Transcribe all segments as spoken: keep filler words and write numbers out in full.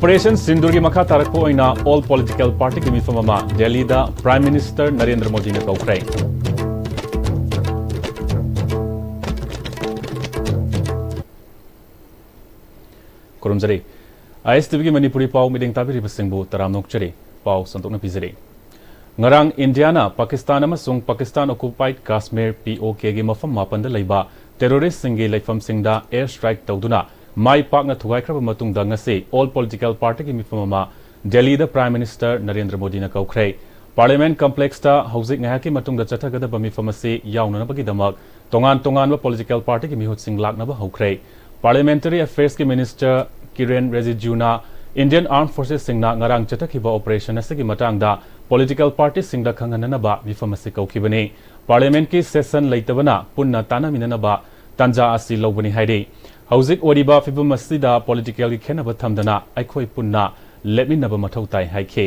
Operation ꯁꯤꯟꯗꯨꯔꯒꯤ ꯃꯈꯥ ꯇꯥꯔꯛꯄ ꯑꯣꯏꯅ ꯑꯣꯜ ꯄꯣꯂꯤꯇꯤꯀꯦꯜ ꯄꯥꯔꯇꯤꯒꯤ ꯃꯤꯐꯝ ꯑꯃ ꯗꯦꯜꯂꯤꯗ ꯄ꯭ꯔꯥꯏꯝ ꯃꯤꯅꯤꯁꯇꯔ ꯅꯔꯦꯟꯗ꯭ꯔ ꯃꯣꯗꯤꯅ ꯀꯧꯈ꯭ꯔꯦ꯫ ꯈꯨꯔꯨꯝꯖꯔꯤ꯫ ꯑꯥꯏ ꯑꯦꯁ ꯇꯤ ꯚꯤꯒꯤ ꯃꯅꯤꯄꯨꯔꯤ ꯄꯥꯎ ꯃꯤꯠꯌꯦꯡ ꯇꯥꯕꯤꯔꯤꯕꯁꯤꯡꯕꯨ ꯇꯔꯥꯝꯅ ꯑꯣꯛꯆꯔꯤ꯫ ꯄꯥꯎ ꯁꯟꯗꯣꯛꯅ ꯄꯤꯖꯔꯤ꯫ ꯉꯔꯥꯡ ꯏꯟꯗꯤꯌꯥꯅ ꯄꯥꯀꯤꯁꯇꯥꯟ ꯑꯃꯁꯨꯡ ꯄꯥꯀꯤꯁꯇꯥꯟ ꯑꯣꯀꯨꯄꯥꯏꯗ ꯀꯥꯁꯃꯤꯔ, ꯄꯤ ꯑꯣ ꯀꯦꯒꯤ ꯃꯐꯝ ꯃꯥꯄꯟꯗ ꯂꯩꯕ ꯇꯦꯔꯣꯔꯤꯁ꯭ꯠꯁꯤꯡꯒꯤ ꯂꯩꯐꯝꯁꯤꯡꯗ ꯑꯦꯌꯔ ꯁ꯭ꯇ꯭ꯔꯥꯏꯛ ꯇꯧꯗꯨꯅ ꯃꯥꯏ ꯄꯥꯛꯅ ꯊꯨꯒꯥꯏꯈ꯭ꯔꯕ ꯃꯇꯨꯡꯗ ꯉꯁꯤ ꯑꯣꯜ ꯄꯣꯂꯤꯇꯤꯀꯦꯜ ꯄꯥꯔꯇꯤꯒꯤ ꯃꯤꯐꯝ ꯑꯃ ꯗꯦꯜꯂꯤꯗ ꯄ꯭ꯔꯥꯏꯝ ꯃꯤꯅꯤꯁꯇꯔ ꯅꯔꯦꯟꯗ꯭ꯔ ꯃꯣꯗꯤꯅ ꯀꯧꯈ꯭ꯔꯦ꯫ ꯄꯥꯔꯂꯤꯌꯥꯃꯦꯟꯠ ꯀꯝꯄ꯭ꯂꯦꯛꯁꯇ ꯍꯧꯖꯤꯛ ꯉꯥꯏꯍꯥꯛꯀꯤ ꯃꯇꯨꯡꯗ ꯆꯠꯊꯒꯗꯕ ꯃꯤꯐꯝ ꯑꯁꯤ ꯌꯥꯎꯅꯅꯕꯒꯤꯗꯃꯛ ꯇꯣꯉꯥꯟ ꯇꯣꯉꯥꯟꯕ ꯄꯣꯂꯤꯇꯤꯀꯦꯜ ꯄꯥꯔꯇꯤꯒꯤ ꯃꯤꯍꯨꯠꯁꯤꯡ ꯂꯥꯛꯅꯕ ꯍꯧꯈ꯭ꯔꯦ꯫ ꯄꯥꯔꯂꯤꯌꯥꯃꯦꯟꯇꯔꯤ ꯑꯐꯦꯌꯔꯁꯀꯤ ꯃꯤꯅꯤꯁꯇꯔ ꯀꯤꯔꯦꯟ ꯔꯤꯖꯤꯖꯨꯅ ꯏꯟꯗꯤꯌꯟ ꯑꯥꯔꯝ ꯐꯣꯔꯁꯦꯁꯁꯤꯡꯅ ꯉꯔꯥꯡ ꯆꯠꯊꯈꯤꯕ ꯑꯣꯄꯔꯦꯁꯟ ꯑꯁꯤꯒꯤ ꯃꯇꯥꯡꯗ ꯄꯣꯂꯤꯇꯤꯀꯦꯜ ꯄꯥꯔꯇꯤꯁꯤꯡꯗ ꯈꯪꯍꯟꯅꯅꯕ ꯃꯤꯐꯝ ꯑꯁꯤ ꯀꯧꯈꯤꯕꯅꯤ꯫ ꯄꯥꯔꯂꯤꯌꯥꯃꯦꯟꯠꯀꯤ ꯁꯦꯁꯟ ꯂꯩꯇꯕꯅ ꯄꯨꯟꯅ ꯇꯥꯟꯅꯃꯤꯟꯅꯅꯕ ꯇꯥꯟꯖꯥ ꯑꯁꯤ ꯂꯧꯕꯅꯤ ꯍꯥꯏꯔꯤ꯫ ꯍꯧꯖꯤꯛ ꯑꯣꯏꯔꯤꯕ ꯐꯤꯕꯝ ꯑꯁꯤꯗ ꯄꯣꯂꯤꯇꯤꯀꯦꯜꯒꯤ ꯈꯦꯟꯅꯕ ꯊꯝꯗꯅ ꯑꯩꯈꯣꯏ ꯄꯨꯟꯅ ꯂꯦꯞꯃꯤꯟꯅꯕ ꯃꯊꯧ ꯇꯥꯏ ꯍꯥꯏꯈꯤ꯫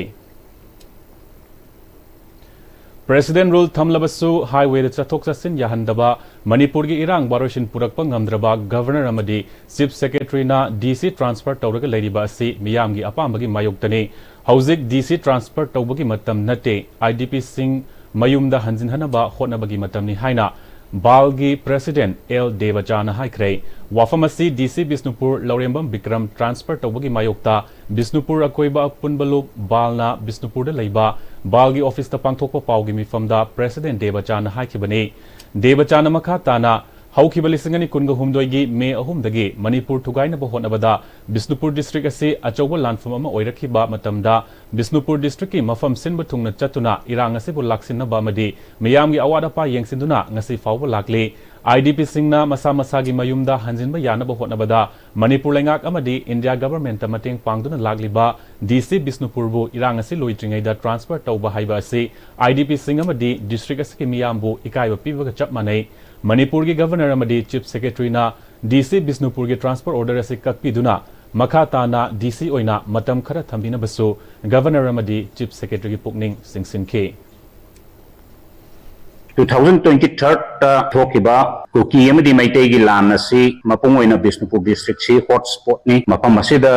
ꯄ꯭ꯔꯦꯁꯤꯗꯦꯟꯠ ꯔꯨꯜ ꯊꯝꯂꯕꯁꯨ ꯍꯥꯏꯋꯦꯗ ꯆꯠꯊꯣꯛ ꯆꯠꯁꯤꯟ ꯌꯥꯍꯟꯗꯕ ꯃꯅꯤꯄꯨꯔꯒꯤ ꯏꯔꯥꯡ ꯋꯥꯔꯣꯏꯁꯤꯟ ꯄꯨꯔꯛꯄ ꯉꯝꯗ꯭ꯔꯕ ꯒꯚꯔꯅꯔ ꯑꯃꯗꯤ ꯆꯤꯐ ꯁꯦꯀ꯭ꯔꯦꯇꯔꯤꯅ ꯗꯤ ꯁꯤ ꯇ꯭ꯔꯥꯟꯁꯐꯔ ꯇꯧꯔꯒ ꯂꯩꯔꯤꯕ ꯑꯁꯤ ꯃꯤꯌꯥꯝꯒꯤ ꯑꯄꯥꯝꯕꯒꯤ ꯃꯥꯌꯣꯛꯇꯅꯤ꯫ ꯍꯧꯖꯤꯛ ꯗꯤ ꯁꯤ ꯇ꯭ꯔꯥꯟꯁꯐꯔ ꯇꯧꯕꯒꯤ ꯃꯇꯝ ꯅꯠꯇꯦ꯫ ꯑꯥꯏ ꯗꯤ ꯄꯤꯁꯤꯡ ꯃꯌꯨꯝꯗ ꯍꯟꯖꯤꯟꯍꯟꯅꯕ ꯍꯣꯠꯅꯕꯒꯤ ꯃꯇꯝꯅꯤ ꯍꯥꯏꯅ ꯕꯥꯜꯒꯤ ꯄ꯭ꯔꯦꯁꯤꯗꯦꯟꯠ ꯑꯦꯜ ꯗꯦꯕꯆꯥꯅ ꯍꯥꯏꯈ꯭ꯔꯦ꯫ ꯋꯥꯐꯝ ꯑꯁꯤ ꯗꯤ ꯁꯤ ꯕꯤꯁꯅꯨꯄꯨꯔ ꯂꯧꯔꯦꯝꯕꯝ ꯕꯤꯀ꯭ꯔꯝ ꯇ꯭ꯔꯥꯟꯁꯐꯔ ꯇꯧꯕꯒꯤ ꯃꯥꯌꯣꯛꯇ ꯕꯤꯁꯅꯨꯄꯨꯔ ꯑꯀꯣꯏꯕ ꯑꯄꯨꯟꯕ ꯂꯨꯞ ꯕꯥꯜꯅ ꯕꯤꯁꯅꯨꯄꯨꯔꯗ ꯂꯩꯕ ꯕꯥꯜꯒꯤ ꯑꯣꯐꯤꯁꯇ ꯄꯥꯡꯊꯣꯛꯄ ꯄꯥꯎꯒꯤ ꯃꯤꯐꯝꯗ ꯄ꯭ꯔꯦꯁꯤꯗꯦꯟꯠ ꯗꯦꯕꯆꯥꯅ ꯍꯥꯏꯈꯤꯕꯅꯤ꯫ ꯗꯦꯕꯆꯥꯅ ꯃꯈꯥ ꯇꯥꯅ ꯍꯧꯈꯤꯕ ꯂꯤꯁꯤꯡ ꯑꯅꯤ ꯀꯨꯟꯒ ꯍꯨꯝꯗꯣꯏꯒꯤ ꯃꯦ ꯑꯍꯨꯝꯗꯒꯤ ꯃꯅꯤꯄꯨꯔ ꯊꯨꯒꯥꯏꯅꯕ ꯍꯣꯠꯅꯕꯗ ꯕꯤꯁꯅꯨꯄꯨꯔ ꯗꯤꯁꯇ꯭ꯔꯤꯛ ꯑꯁꯤ ꯑꯆꯧꯕ ꯂꯥꯟꯐꯝ ꯑꯃ ꯑꯣꯏꯔꯛꯈꯤꯕ ꯃꯇꯝꯗ ꯕꯤꯁꯅꯨꯄꯨꯔ ꯗꯤꯁꯇ꯭ꯔꯤꯛꯀꯤ ꯃꯐꯝ ꯁꯤꯟꯕ ꯊꯨꯡꯅ ꯆꯠꯇꯨꯅ ꯏꯔꯥꯡ ꯑꯁꯤꯕꯨ ꯂꯥꯛꯁꯤꯟꯅꯕ ꯑꯃꯗꯤ ꯃꯤꯌꯥꯝꯒꯤ ꯑꯋꯥꯠ ꯑꯄꯥ ꯌꯦꯡꯁꯤꯟꯗꯨꯅ ꯉꯁꯤ ꯐꯥꯎꯕ ꯂꯥꯛꯂꯤ꯫ ꯑꯥꯏ ꯗꯤ ꯄꯤꯁꯤꯡꯅ ꯃꯁꯥ ꯃꯁꯥꯒꯤ ꯃꯌꯨꯝꯗ ꯍꯟꯖꯤꯟꯕ ꯌꯥꯅꯕ ꯍꯣꯠꯅꯕꯗ ꯃꯅꯤꯄꯨꯔ ꯂꯩꯉꯥꯛ ꯑꯃꯗꯤ ꯏꯟꯗꯤꯌꯥ ꯒꯚꯔꯟꯃꯦꯟꯠꯇ ꯃꯇꯦꯡ ꯄꯥꯡꯗꯨꯅ ꯂꯥꯛꯂꯤꯕ ꯗꯤ ꯁꯤ ꯕꯤꯁꯅꯨꯄꯨꯔꯕꯨ ꯏꯔꯥꯡ ꯑꯁꯤ ꯂꯣꯏꯗ꯭ꯔꯤꯉꯩꯗ ꯇ꯭ꯔꯥꯟꯁꯐꯔ ꯇꯧꯕ ꯍꯥꯏꯕ ꯑꯁꯤ ꯑꯥꯏ ꯗꯤ ꯄꯤꯁꯤꯡ ꯑꯃꯗꯤ ꯗꯤꯁꯇ꯭ꯔꯤꯛ ꯑꯁꯤꯒꯤ ꯃꯤꯌꯥꯝꯕꯨ ꯏꯀꯥꯏꯕ ꯄꯤꯕꯒ ꯆꯞ ꯃꯥꯟꯅꯩ꯫ ꯃꯅꯤꯄꯨꯔꯒꯤ ꯒꯚꯔꯅꯔ ꯑꯃꯗꯤ ꯆꯤꯐ ꯁꯦꯀ꯭ꯔꯦꯇꯔꯤꯅ ꯗꯤ ꯁꯤ ꯕꯤꯁꯅꯨꯄꯨꯔꯒꯤ ꯇ꯭ꯔꯥꯟꯁꯐꯔ ꯑꯣꯔꯗꯔ ꯑꯁꯤ ꯀꯛꯄꯤꯗꯨꯅ ꯃꯈꯥ ꯇꯥꯅ ꯗꯤ ꯁꯤ ꯑꯣꯏꯅ ꯃꯇꯝ ꯈꯔ ꯊꯝꯕꯤꯅꯕꯁꯨ ꯒꯚꯔꯅꯔ ꯑꯃꯗꯤ ꯆꯤꯐ ꯁꯦꯀ꯭ꯔꯦꯇꯔꯤꯒꯤ ꯄꯨꯛꯅꯤꯡ ꯆꯤꯡꯁꯤꯟꯈꯤ꯫ Two thousand twenty third ꯊꯣꯛꯈꯤꯕ ꯀꯨꯀꯤ ꯑꯃꯗꯤ ꯃꯩꯇꯩꯒꯤ ꯂꯥꯟ ꯑꯁꯤ ꯃꯄꯨꯡ ꯑꯣꯏꯅ ꯕꯤꯁꯅꯨꯄꯨꯔ district ꯁꯤ hot spot ꯅꯤ꯫ ꯃꯐꯝ ꯑꯁꯤꯗ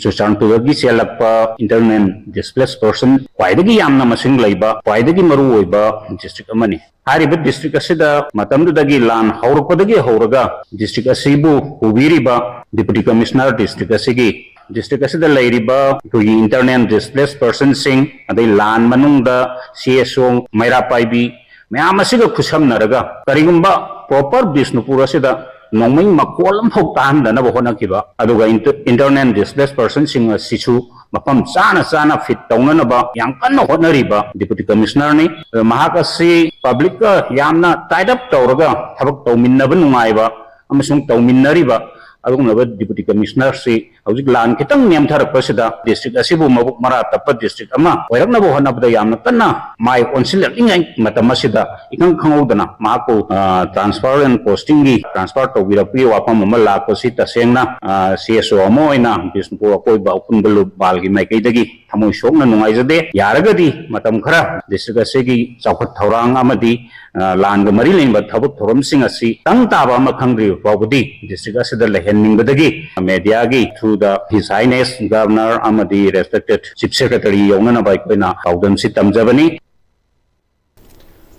ꯆꯨꯔꯆꯥꯟꯄꯨꯔꯗꯒꯤ ꯆꯦꯜꯂꯛꯄ internal displaced person ꯈ꯭ꯋꯥꯏꯗꯒꯤ ꯌꯥꯝꯅ ꯃꯁꯤꯡ ꯂꯩꯕ, ꯈ꯭ꯋꯥꯏꯗꯒꯤ ꯃꯔꯨ ꯑꯣꯏꯕ district ꯑꯃꯅꯤ꯫ ꯍꯥꯏꯔꯤꯕ district ꯑꯁꯤꯗ ꯃꯇꯝꯗꯨꯗꯒꯤ ꯂꯥꯟ ꯍꯧꯔꯛꯄꯗꯒꯤ ꯍꯧꯔꯒ district ꯑꯁꯤꯕꯨ ꯄꯨꯕꯤꯔꯤꯕ Deputy Commissioner district ꯑꯁꯤꯒꯤ, district ꯑꯁꯤꯗ ꯂꯩꯔꯤꯕ ꯑꯩꯈꯣꯏꯒꯤ internal displaced person ꯁꯤꯡ, ꯑꯗꯩ ꯂꯥꯟ ꯃꯅꯨꯡꯗ C S O ꯃꯩꯔꯥ ꯄꯥꯏꯕꯤ ꯃꯌꯥꯝ ꯑꯁꯤꯒ ꯈꯨꯠꯁꯝꯅꯔꯒ ꯀꯔꯤꯒꯨꯝꯕ proper ꯕꯤꯁꯅꯨꯄꯨꯔ ꯑꯁꯤꯗ ꯅꯣꯡꯃꯩ ꯃꯈꯣꯜ ꯑꯃꯐꯥꯎ ꯇꯥꯍꯟꯗꯅꯕ ꯍꯣꯠꯅꯈꯤꯕ, ꯑꯗꯨꯒ inter-, internal displaced person ꯁꯤꯡ ꯑꯁꯤꯁꯨ ꯃꯐꯝ ꯆꯥꯅ ꯆꯥꯅ fit ꯇꯧꯅꯅꯕ ꯌꯥꯝ ꯀꯟꯅ ꯍꯣꯠꯅꯔꯤꯕ Deputy Commissioner ꯅꯤ꯫ ꯑꯗꯣ ꯃꯍꯥꯛ ꯑꯁꯤ public ꯀ ꯌꯥꯝꯅ tied up ꯇꯧꯔꯒ ꯊꯕꯛ ꯇꯧꯃꯤꯟꯅꯕ ꯅꯨꯡꯉꯥꯏꯕ ꯑꯃꯁꯨꯡ ꯇꯧꯃꯤꯟꯅꯔꯤꯕ ꯑꯗꯨꯒꯨꯝꯂꯕ Deputy Commissioner ꯁꯤ ꯍꯧꯖꯤꯛ ꯂꯥꯟ ꯈꯤꯇꯪ ꯅꯦꯝꯊꯔꯛꯄꯁꯤꯗ district ꯑꯁꯤꯕꯨ ꯃꯕꯨꯛ ꯃꯔꯥ ꯇꯞꯄ district ꯑꯃ ꯑꯣꯏꯔꯛꯅꯕ ꯍꯣꯠꯅꯕꯗ ꯌꯥꯝꯅ ꯀꯟꯅ ꯃꯥꯏ ꯑꯣꯟꯁꯤꯜꯂꯛꯂꯤꯉꯩ ꯃꯇꯝ ꯑꯁꯤꯗ ꯏꯈꯪ ꯈꯪꯍꯧꯗꯅ ꯃꯍꯥꯛꯄꯨ, ꯑ, transfer and posting ꯒꯤ transfer ꯇꯧꯕꯤꯔꯛꯄꯒꯤ ꯋꯥꯐꯝ ꯑꯃ ꯂꯥꯛꯄꯁꯤ ꯇꯁꯦꯡꯅ, ꯑ, C S O ꯑꯃ ꯑꯣꯏꯅ ꯕꯤꯁꯅꯨꯄꯨꯔ ꯑꯀꯣꯏꯕ ꯎꯈ꯭ꯔꯨꯜ ꯂꯨꯞ ꯕꯥꯜꯒꯤ ꯃꯥꯏꯀꯩꯗꯒꯤ ꯊꯃꯣꯏ ꯁꯣꯛꯅ ꯅꯨꯡꯉꯥꯏꯖꯗꯦ꯫ ꯌꯥꯔꯒꯗꯤ ꯃꯇꯝ ꯈꯔ district ꯑꯁꯤꯒꯤ ꯆꯥꯎꯈꯠ ꯊꯧꯔꯥꯡ ꯑꯃꯗꯤ, ꯑ, ꯂꯥꯟꯒ ꯃꯔꯤ ꯂꯩꯅꯕ ꯊꯕꯛ ꯊꯧꯔꯝꯁꯤꯡ ꯑꯁꯤ ꯇꯪ ꯇꯥꯕ ꯑꯃ ꯈꯪꯗ꯭ꯔꯤꯕ ꯐꯥꯎꯕꯗꯤ district ꯑꯁꯤꯗ ꯂꯩꯍꯟꯅꯤꯡꯕꯗꯒꯤ media ꯒꯤ through the His Highness Governor ꯑꯃꯗꯤ respected Chief Secretary ꯌꯧꯅꯅꯕ ꯑꯩꯈꯣꯏꯅ ꯄꯥꯎꯗꯝꯁꯤ ꯇꯝꯖꯕꯅꯤ꯫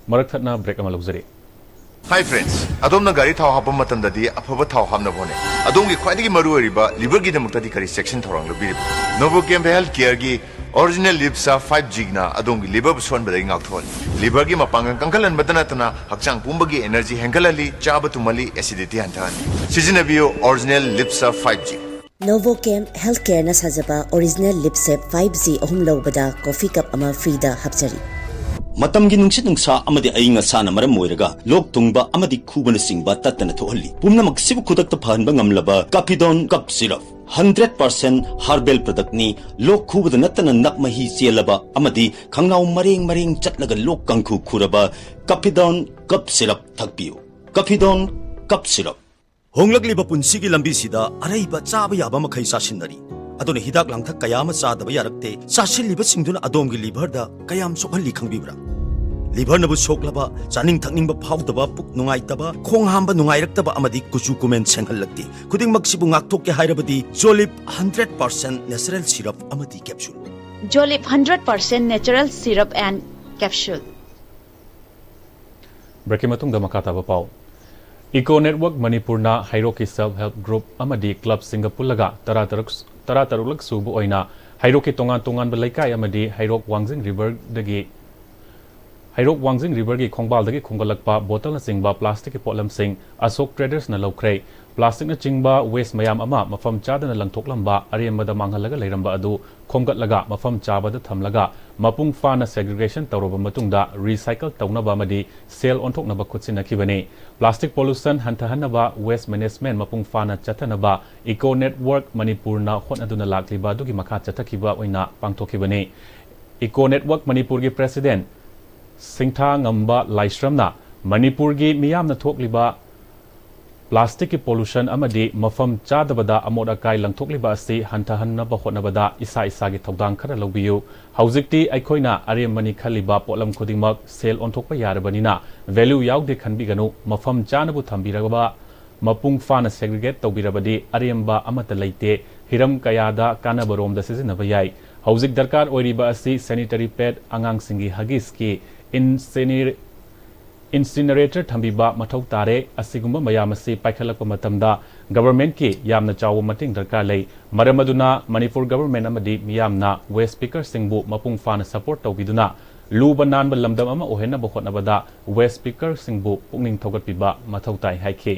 ꯃꯔꯛ ꯊꯠꯅ break ꯑꯃ ꯂꯧꯖꯔꯤ꯫ Hi friends, ꯑꯗꯣꯝꯅ ꯒꯥꯔꯤ ꯊꯥꯎ ꯍꯥꯞꯄ ꯃꯇꯝꯗꯗꯤ ꯑꯐꯕ ꯊꯥꯎ ꯍꯥꯞꯅꯕ ꯍꯣꯠꯅꯩ꯫ ꯑꯗꯣꯝꯒꯤ ꯈ꯭ꯋꯥꯏꯗꯒꯤ ꯃꯔꯨ ꯑꯣꯏꯔꯤꯕ liver ꯒꯤꯗꯃꯛꯇꯗꯤ ꯀꯔꯤ ꯆꯦꯛꯁꯤꯟ ꯊꯧꯔꯥꯡ ꯂꯧꯕꯤꯔꯤꯕ? Novochem Health Care ꯒꯤ Original Liver Serve five G ꯅ ꯑꯗꯣꯝꯒꯤ liver ꯕꯨ ꯁꯣꯟꯕꯗꯒꯤ ꯉꯥꯛꯊꯣꯛꯍꯜꯂꯤ꯫ Liver ꯒꯤ ꯃꯄꯥꯡꯒꯜ ꯀꯟꯈꯠꯍꯟꯕꯇ ꯅꯠꯇꯅ ꯍꯛꯆꯥꯡ ꯄꯨꯝꯕꯒꯤ energy ꯍꯦꯟꯒꯠꯍꯜꯂꯤ, ꯆꯥꯕ ꯇꯨꯝꯍꯜꯂꯤ, acidity ꯍꯟꯊꯍꯜꯂꯤ꯫ ꯁꯤꯖꯤꯟꯅꯕꯤꯌꯨ Original Liver Serve five G꯫ Novochem Healthcare ꯅ ꯁꯥꯖꯕ Original Liver Serve five G ꯑꯍꯨꯝ ꯂꯧꯕꯗ coffee cup ꯑꯃ free ꯗ ꯍꯥꯞꯆꯔꯤ꯫ ꯃꯇꯝꯒꯤ ꯅꯨꯡꯁꯤꯠ ꯅꯨꯡꯁꯥ ꯑꯃꯗꯤ ꯑꯏꯪ ꯑꯁꯥꯅ ꯃꯔꯝ ꯑꯣꯏꯔꯒ ꯂꯣꯛ ꯊꯨꯡꯕ ꯑꯃꯗꯤ ꯈꯨꯕꯅꯆꯤꯡꯕ ꯇꯠꯇꯅ ꯊꯣꯛꯍꯜꯂꯤ꯫ ꯄꯨꯝꯅꯃꯛꯁꯤꯕꯨ ꯈꯨꯗꯛꯇ ꯐꯍꯟꯕ ꯉꯝꯂꯕ Cappidone Cough Syrup, hundred percent herbal product ꯅꯤ꯫ ꯂꯣꯛ ꯈꯨꯕꯗ ꯅꯠꯇꯅ ꯅꯞ ꯃꯍꯤ ꯆꯦꯜꯂꯕ ꯑꯃꯗꯤ ꯈꯪꯅꯥꯎ ꯃꯔꯦꯡ ꯃꯔꯦꯡ ꯆꯠꯂꯒ ꯂꯣꯛ ꯀꯥꯡꯈꯨ ꯈꯨꯔꯕ Cappidone Cough Syrup ꯊꯛꯄꯤꯌꯨ꯫ Cappidone Cough Syrup꯫ ꯍꯣꯡꯂꯛꯂꯤꯕ ꯄꯨꯟꯁꯤꯒꯤ ꯂꯝꯕꯤꯁꯤꯗ ꯑꯔꯩꯕ ꯆꯥꯕ ꯌꯥꯕ ꯃꯈꯩ ꯆꯥꯁꯤꯟꯅꯔꯤ꯫ ꯑꯗꯨꯅ ꯍꯤꯗꯥꯛ ꯂꯥꯡꯊꯛ ꯀꯌꯥ ꯑꯃ ꯆꯥꯗꯕ ꯌꯥꯔꯛꯇꯦ꯫ ꯆꯥꯁꯤꯜꯂꯤꯕꯁꯤꯡꯗꯨꯅ ꯑꯗꯣꯝꯒꯤ liver ꯗ ꯀꯌꯥꯝ ꯁꯣꯛꯍꯜꯂꯤ ꯈꯪꯕꯤꯕ꯭ꯔꯥ? ꯂꯤꯚꯔꯅꯕꯨ ꯁꯣꯛꯂꯕ, ꯆꯥꯅꯤꯡ ꯊꯛꯅꯤꯡꯕ ꯐꯥꯎꯗꯕ, ꯄꯨꯛ ꯅꯨꯡꯉꯥꯏꯇꯕ, ꯈꯣꯡ ꯍꯥꯝꯕ ꯅꯨꯡꯉꯥꯏꯔꯛꯇꯕ ꯑꯃꯗꯤ ꯀꯨꯆꯨ ꯀꯨꯃꯦꯟ ꯁꯦꯡꯍꯜꯂꯛꯇꯦ꯫ ꯈꯨꯗꯤꯡꯃꯛꯁꯤꯕꯨ ꯉꯥꯛꯊꯣꯛꯀꯦ ꯍꯥꯏꯔꯕꯗꯤ ꯖꯣꯂꯤꯞ ꯍꯟꯗ꯭ꯔꯦꯠ ꯄꯥꯔꯁꯦꯟ ꯅꯦꯆꯔꯦꯜ ꯁꯤꯔꯞ ꯑꯃꯗꯤ capsule. Jolip hundred percent natural syrup and capsule. ꯕ꯭ꯔꯦꯛꯀꯤ ꯃꯇꯨꯡꯗ ꯃꯈꯥ ꯇꯥꯕ ꯄꯥꯎ꯫ ꯏꯀꯣ ꯅꯦꯠꯋꯔꯛ ꯃꯅꯤꯄꯨꯔꯅ ꯍꯩꯔꯣꯛꯀꯤ ꯁꯦꯜꯐ ꯍꯦꯜꯞ ꯒ꯭ꯔꯨꯞ ꯑꯃꯗꯤ ꯀ꯭ꯂꯕꯁꯤꯡꯒ ꯄꯨꯜꯂꯒ ꯇꯔꯥꯇꯔꯨꯛ, ꯇꯔꯥꯇꯔꯨꯛꯂꯛ ꯁꯨꯕ ꯑꯣꯏꯅ ꯍꯩꯔꯣꯛꯀꯤ ꯇꯣꯉꯥꯟ ꯇꯣꯉꯥꯟꯕ ꯂꯩꯀꯥꯏ ꯑꯃꯗꯤ ꯍꯩꯔꯣꯛ ꯋꯥꯡꯖꯤꯡ ꯔꯤꯚꯔꯗꯒꯤ, ꯍꯩꯔꯣꯛ ꯋꯥꯡꯖꯤꯡ ꯔꯤꯚꯔꯒꯤ ꯈꯣꯡꯕꯥꯜꯗꯒꯤ ꯈꯣꯝꯒꯠꯂꯛꯄ ꯕꯣꯇꯜꯅꯆꯤꯡꯕ ꯄ꯭ꯂꯥꯁꯇꯤꯛꯀꯤ ꯄꯣꯠꯂꯝꯁꯤꯡ ꯑꯁꯣꯛ ꯇ꯭ꯔꯦꯗꯔꯁꯅ ꯂꯧꯈ꯭ꯔꯦ꯫ ꯄ꯭ꯂꯥꯁꯇꯤꯛꯅꯆꯤꯡꯕ ꯋꯦꯁ ꯃꯌꯥꯝ ꯑꯃ ꯃꯐꯝ ꯆꯥꯗꯅ ꯂꯪꯊꯣꯛꯂꯝꯕ, ꯑꯔꯦꯝꯕꯗ ꯃꯥꯡꯍꯜꯂꯒ ꯂꯩꯔꯝꯕ ꯑꯗꯨ ꯈꯣꯝꯒꯠꯂꯒ ꯃꯐꯝ ꯆꯥꯕꯗ ꯊꯝꯂꯒ ꯃꯄꯨꯡ ꯐꯥꯅ ꯁꯦꯒ꯭ꯔꯤꯒꯦꯁꯟ ꯇꯧꯔꯕ ꯃꯇꯨꯡꯗ ꯔꯤꯁꯥꯏꯀꯜ ꯇꯧꯅꯕ ꯑꯃꯗꯤ ꯁꯦꯜ ꯑꯣꯟꯊꯣꯛꯅꯕ ꯈꯨꯠꯁꯤꯟꯅꯈꯤꯕꯅꯤ꯫ ꯄ꯭ꯂꯥꯁꯇꯤꯛ ꯄꯣꯂꯨꯁꯟ ꯍꯟꯊꯍꯟꯅꯕ ꯋꯦꯁ ꯃꯦꯅꯦꯖꯃꯦꯟ ꯃꯄꯨꯡ ꯐꯥꯅ ꯆꯠꯊꯅꯕ ꯏꯀꯣ ꯅꯦꯠꯋꯔꯛ ꯃꯅꯤꯄꯨꯔꯅ ꯍꯣꯠꯅꯗꯨꯅ ꯂꯥꯛꯂꯤꯕ ꯑꯗꯨꯒꯤ ꯃꯈꯥ ꯆꯠꯊꯈꯤꯕ ꯑꯣꯏꯅ ꯄꯥꯡꯊꯣꯛꯈꯤꯕꯅꯤ꯫ ꯏꯀꯣ ꯅꯦꯠꯋꯔꯛ ꯃꯅꯤꯄꯨꯔꯒꯤ ꯄ꯭ꯔꯦꯁꯤꯗꯦꯟꯠ ꯁꯤꯡꯊꯥꯉꯝꯕ ꯂꯥꯏꯁ꯭ꯔꯝꯅ ꯃꯅꯤꯄꯨꯔꯒꯤ ꯃꯤꯌꯥꯝꯅ ꯊꯣꯛꯂꯤꯕ ꯄ꯭ꯂꯥꯁꯇꯤꯛꯀꯤ ꯄꯣꯂꯨꯁꯟ ꯑꯃꯗꯤ ꯃꯐꯝ ꯆꯥꯗꯕꯗ ꯑꯃꯣꯠ ꯑꯀꯥꯏ ꯂꯪꯊꯣꯛꯂꯤꯕ ꯑꯁꯤ ꯍꯟꯊꯍꯟꯅꯕ ꯍꯣꯠꯅꯕꯗ ꯏꯁꯥ ꯏꯁꯥꯒꯤ ꯊꯧꯗꯥꯡ ꯈꯔ ꯂꯧꯕꯤꯌꯨ꯫ ꯍꯧꯖꯤꯛꯇꯤ ꯑꯩꯈꯣꯏꯅ ꯑꯔꯦꯝꯕꯅꯤ ꯈꯜꯂꯤꯕ ꯄꯣꯠꯂꯝ ꯈꯨꯗꯤꯡꯃꯛ ꯁꯦꯜ ꯑꯣꯟꯊꯣꯛꯄ ꯌꯥꯔꯕꯅꯤꯅ ꯚꯦꯂ꯭ꯌꯨ ꯌꯥꯎꯗꯦ ꯈꯟꯕꯤꯒꯅꯨ꯫ ꯃꯐꯝ ꯆꯥꯅꯕꯨ ꯊꯝꯕꯤꯔꯕ ꯃꯄꯨꯡ ꯐꯥꯅ ꯁꯦꯒ꯭ꯔꯤꯒꯦꯠ ꯇꯧꯕꯤꯔꯕꯗꯤ ꯑꯔꯦꯝꯕ ꯑꯃꯠꯇ ꯂꯩꯇꯦ꯫ ꯍꯤꯔꯝ ꯀꯌꯥꯗ ꯀꯥꯟꯅꯕꯔꯣꯝꯗ ꯁꯤꯖꯤꯟꯅꯕ ꯌꯥꯏ꯫ ꯍꯧꯖꯤꯛ ꯗꯔꯀꯥꯔ ꯑꯣꯏꯔꯤꯕ ꯑꯁꯤ ꯁꯦꯅꯤꯇꯔꯤ ꯄꯦꯗ, ꯑꯉꯥꯡꯁꯤꯡꯒꯤ ꯍꯒꯤꯁꯀꯤ ꯏꯟꯁꯤꯅꯤ-, ꯏꯟꯁꯤꯅꯔꯦꯇꯔ ꯊꯝꯕꯤꯕ ꯃꯊꯧ ꯇꯥꯔꯦ꯫ ꯑꯁꯤꯒꯨꯝꯕ ꯃꯌꯥꯝ ꯑꯁꯤ ꯄꯥꯏꯈꯠꯂꯛꯄ ꯃꯇꯝꯗ ꯒꯚꯔꯟꯃꯦꯟꯠꯀꯤ ꯌꯥꯝꯅ ꯆꯥꯎꯕ ꯃꯇꯦꯡ ꯗꯔꯀꯥꯔ ꯂꯩ꯫ ꯃꯔꯝ ꯑꯗꯨꯅ ꯃꯅꯤꯄꯨꯔ ꯒꯚꯔꯟꯃꯦꯟꯠ ꯑꯃꯗꯤ ꯃꯤꯌꯥꯝꯅ ꯋꯦꯁ ꯄꯤꯀꯔꯁꯤꯡꯕꯨ ꯃꯄꯨꯡ ꯐꯥꯅ ꯁꯄꯣꯔꯠ ꯇꯧꯕꯤꯗꯨꯅ ꯂꯨꯕ ꯅꯥꯟꯕ ꯂꯝꯗꯝ ꯑꯃ ꯑꯣꯏꯍꯟꯅꯕ ꯍꯣꯠꯅꯕꯗ ꯋꯦꯁ ꯄꯤꯀꯔꯁꯤꯡꯕꯨ ꯄꯨꯛꯅꯤꯡ ꯊꯧꯒꯠꯄꯤꯕ ꯃꯊꯧ ꯇꯥꯏ ꯍꯥꯏꯈꯤ꯫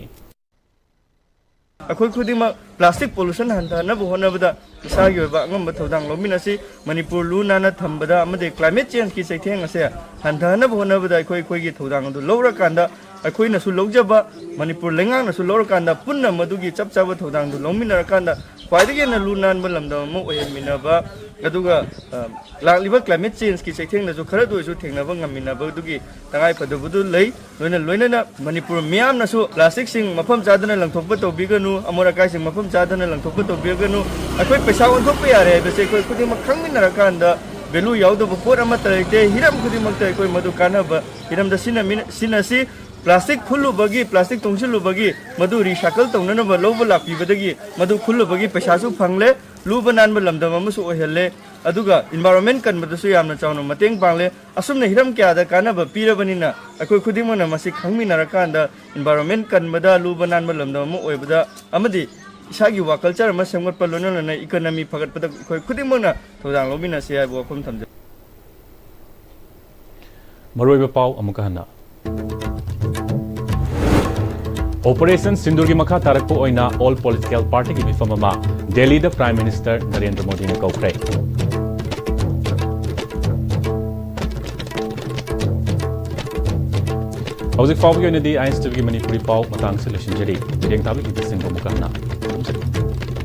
ꯑꯩꯈꯣꯏ ꯈꯨꯗꯤꯡꯃꯛ ꯄ꯭ꯂꯥꯁꯇꯤꯛ ꯄꯣꯂꯨꯁꯟ ꯍꯟꯊꯍꯟꯅꯕ ꯍꯣꯠꯅꯕꯗ ꯏꯁꯥꯒꯤ ꯑꯣꯏꯕ ꯑꯉꯝꯕ ꯊꯧꯗꯥꯡ ꯂꯧꯃꯤꯟꯅꯁꯤ꯫ ꯃꯅꯤꯄꯨꯔ ꯂꯨ ꯅꯥꯟꯅ ꯊꯝꯕꯗ ꯑꯃꯗꯤ ꯀ꯭ꯂꯥꯏꯃꯦꯠ ꯆꯦꯟꯖꯀꯤ ꯆꯩꯊꯦꯡ ꯑꯁꯦ ꯍꯟꯊꯍꯟꯅꯕ ꯍꯣꯠꯅꯕꯗ ꯑꯩꯈꯣꯏ ꯑꯩꯈꯣꯏꯒꯤ ꯊꯧꯗꯥꯡ ꯑꯗꯨ ꯂꯧꯔꯀꯥꯟꯗ, ꯑꯩꯈꯣꯏꯅꯁꯨ ꯂꯧꯖꯕ, ꯃꯅꯤꯄꯨꯔ ꯂꯩꯉꯥꯛꯅꯁꯨ ꯂꯧꯔꯀꯥꯟꯗ, ꯄꯨꯟꯅ ꯃꯗꯨꯒꯤ ꯆꯞ ꯆꯥꯕ ꯊꯧꯗꯥꯡꯗꯨ ꯂꯧꯃꯤꯟꯅꯔꯀꯥꯟꯗ ꯈ꯭ꯋꯥꯏꯗꯒꯤ ꯍꯦꯟꯅ ꯂꯨ ꯅꯥꯟꯕ ꯂꯝꯗꯝ ꯑꯃ ꯑꯣꯏꯍꯟꯃꯤꯟꯅꯕ, ꯑꯗꯨꯒ, ꯑ, ꯂꯥꯛꯂꯤꯕ ꯀ꯭ꯂꯥꯏꯃꯦꯠ ꯆꯦꯟꯖꯀꯤ ꯆꯩꯊꯦꯡꯗꯁꯨ ꯈꯔꯗ ꯑꯣꯏꯔꯁꯨ ꯊꯦꯡꯅꯕ ꯉꯝꯃꯤꯟꯅꯕꯗꯨꯒꯤ ꯇꯉꯥꯏꯐꯗꯕꯗꯨ ꯂꯩ꯫ ꯂꯣꯏꯅ ꯂꯣꯏꯅꯅ ꯃꯅꯤꯄꯨꯔ ꯃꯤꯌꯥꯝꯅꯁꯨ ꯄ꯭ꯂꯥꯁꯇꯤꯛꯁꯤꯡ ꯃꯐꯝ ꯆꯥꯗꯅ ꯂꯪꯊꯣꯛꯄ ꯇꯧꯕꯤꯒꯅꯨ, ꯑꯃꯣꯠ ꯑꯀꯥꯏꯁꯤꯡ ꯃꯐꯝ ꯆꯥꯗꯅ ꯂꯪꯊꯣꯛꯄ ꯇꯧꯕꯤꯒꯅꯨ꯫ ꯑꯩꯈꯣꯏ ꯄꯩꯁꯥ ꯑꯣꯟꯊꯣꯛꯄ ꯌꯥꯔꯦ ꯍꯥꯏꯕꯁꯦ ꯑꯩꯈꯣꯏ ꯈꯨꯗꯤꯡꯃꯛ ꯈꯪꯃꯤꯟꯅꯔꯀꯥꯟꯗ ꯚꯦꯂꯨ ꯌꯥꯎꯗꯕ ꯄꯣꯠ ꯑꯃꯠꯇ ꯂꯩꯇꯦ꯫ ꯍꯤꯔꯝ ꯈꯨꯗꯤꯡꯃꯛꯇ ꯑꯩꯈꯣꯏ ꯃꯗꯨ ꯀꯥꯟꯅꯕ ꯍꯤꯔꯝꯗ ꯁꯤꯖꯤꯟꯅꯃꯤ-, ꯁꯤꯖꯤꯟꯅꯁꯤ꯫ ꯄ꯭ꯂꯥꯁꯇꯤꯛ ꯈꯨꯜꯂꯨꯕꯒꯤ, ꯄ꯭ꯂꯥꯁꯇꯤꯛ ꯇꯨꯡꯁꯤꯜꯂꯨꯕꯒꯤ, ꯃꯗꯨ ꯔꯤꯁꯥꯏꯀꯜ ꯇꯧꯅꯅꯕ ꯂꯧꯕ ꯂꯥꯛꯄꯤꯕꯗꯒꯤ ꯃꯗꯨ ꯈꯨꯜꯂꯨꯕꯒꯤ ꯄꯩꯁꯥꯁꯨ ꯐꯪꯂꯦ, ꯂꯨꯕ ꯅꯥꯟꯕ ꯂꯝꯗꯝ ꯑꯃꯁꯨ ꯑꯣꯏꯍꯜꯂꯦ, ꯑꯗꯨꯒ ꯏꯟꯚꯥꯏꯔꯣꯟꯃꯦꯟ ꯀꯟꯕꯗꯁꯨ ꯌꯥꯝꯅ ꯆꯥꯎꯅ ꯃꯇꯦꯡ ꯄꯥꯡꯂꯦ꯫ ꯑꯁꯨꯝꯅ ꯍꯤꯔꯝ ꯀꯌꯥꯗ ꯀꯥꯟꯅꯕ ꯄꯤꯔꯕꯅꯤꯅ ꯑꯩꯈꯣꯏ ꯈꯨꯗꯤꯡꯃꯛꯅ ꯃꯁꯤ ꯈꯪꯃꯤꯟꯅꯔꯀꯥꯟꯗ ꯏꯟꯚꯥꯏꯔꯣꯟꯃꯦꯟ ꯀꯟꯕꯗ, ꯂꯨꯕ ꯅꯥꯟꯕ ꯂꯝꯗꯝ ꯑꯃ ꯑꯣꯏꯕꯗ ꯑꯃꯗꯤ ꯏꯁꯥꯒꯤ ꯋꯥ ꯀꯜꯆꯔ ꯑꯃ ꯁꯦꯝꯒꯠꯄ, ꯂꯣꯏꯅ ꯂꯣꯏꯅꯅ ꯏꯀꯣꯅꯣꯃꯤ ꯐꯒꯠꯄꯗ ꯑꯩꯈꯣꯏ ꯈꯨꯗꯤꯡꯃꯛꯅ ꯊꯧꯗꯥꯡ ꯂꯧꯃꯤꯟꯅꯁꯤ ꯍꯥꯏꯕ ꯋꯥꯐꯝ ꯊꯝꯖꯩ꯫ ꯃꯔꯨꯑꯣꯏꯕ ꯄꯥꯎ ꯑꯃꯨꯛꯀ ꯍꯟꯅ꯫ ꯑꯣꯄꯔꯦꯁꯟ ꯁꯤꯟꯗꯨꯔꯒꯤ ꯃꯈꯥ ꯇꯥꯔꯛꯄ ꯑꯣꯏꯅ ꯑꯣꯜ ꯄꯣꯂꯤꯇꯤꯀꯦꯜ ꯄꯥꯔꯇꯤꯒꯤ ꯃꯤꯐꯝ ꯑꯃ ꯗꯦꯜꯂꯤꯗ ꯄ꯭ꯔꯥꯏꯝ ꯃꯤꯅꯤꯁꯇꯔ ꯅꯔꯦꯟꯗ꯭ꯔ ꯃꯣꯗꯤꯅ ꯀꯧꯈ꯭ꯔꯦ꯫ ꯍꯧꯖꯤꯛ ꯐꯥꯎꯕꯒꯤ ꯑꯣꯏꯅꯗꯤ ꯑꯥꯏ ꯑꯦꯟ ꯁꯤ ꯇꯤ ꯚꯤꯒꯤ ꯃꯅꯤꯄꯨꯔꯤ ꯄꯥꯎ ꯃꯇꯥꯡꯁꯤ ꯂꯣꯏꯁꯤꯟꯖꯔꯤ꯫ ꯃꯤꯠꯌꯦꯡ ꯇꯥꯕꯤꯈꯤꯕꯁꯤꯡꯕꯨ ꯑꯃꯨꯛꯀ ꯍꯟꯅ ꯈꯨꯔꯨꯝꯖꯔꯤ꯫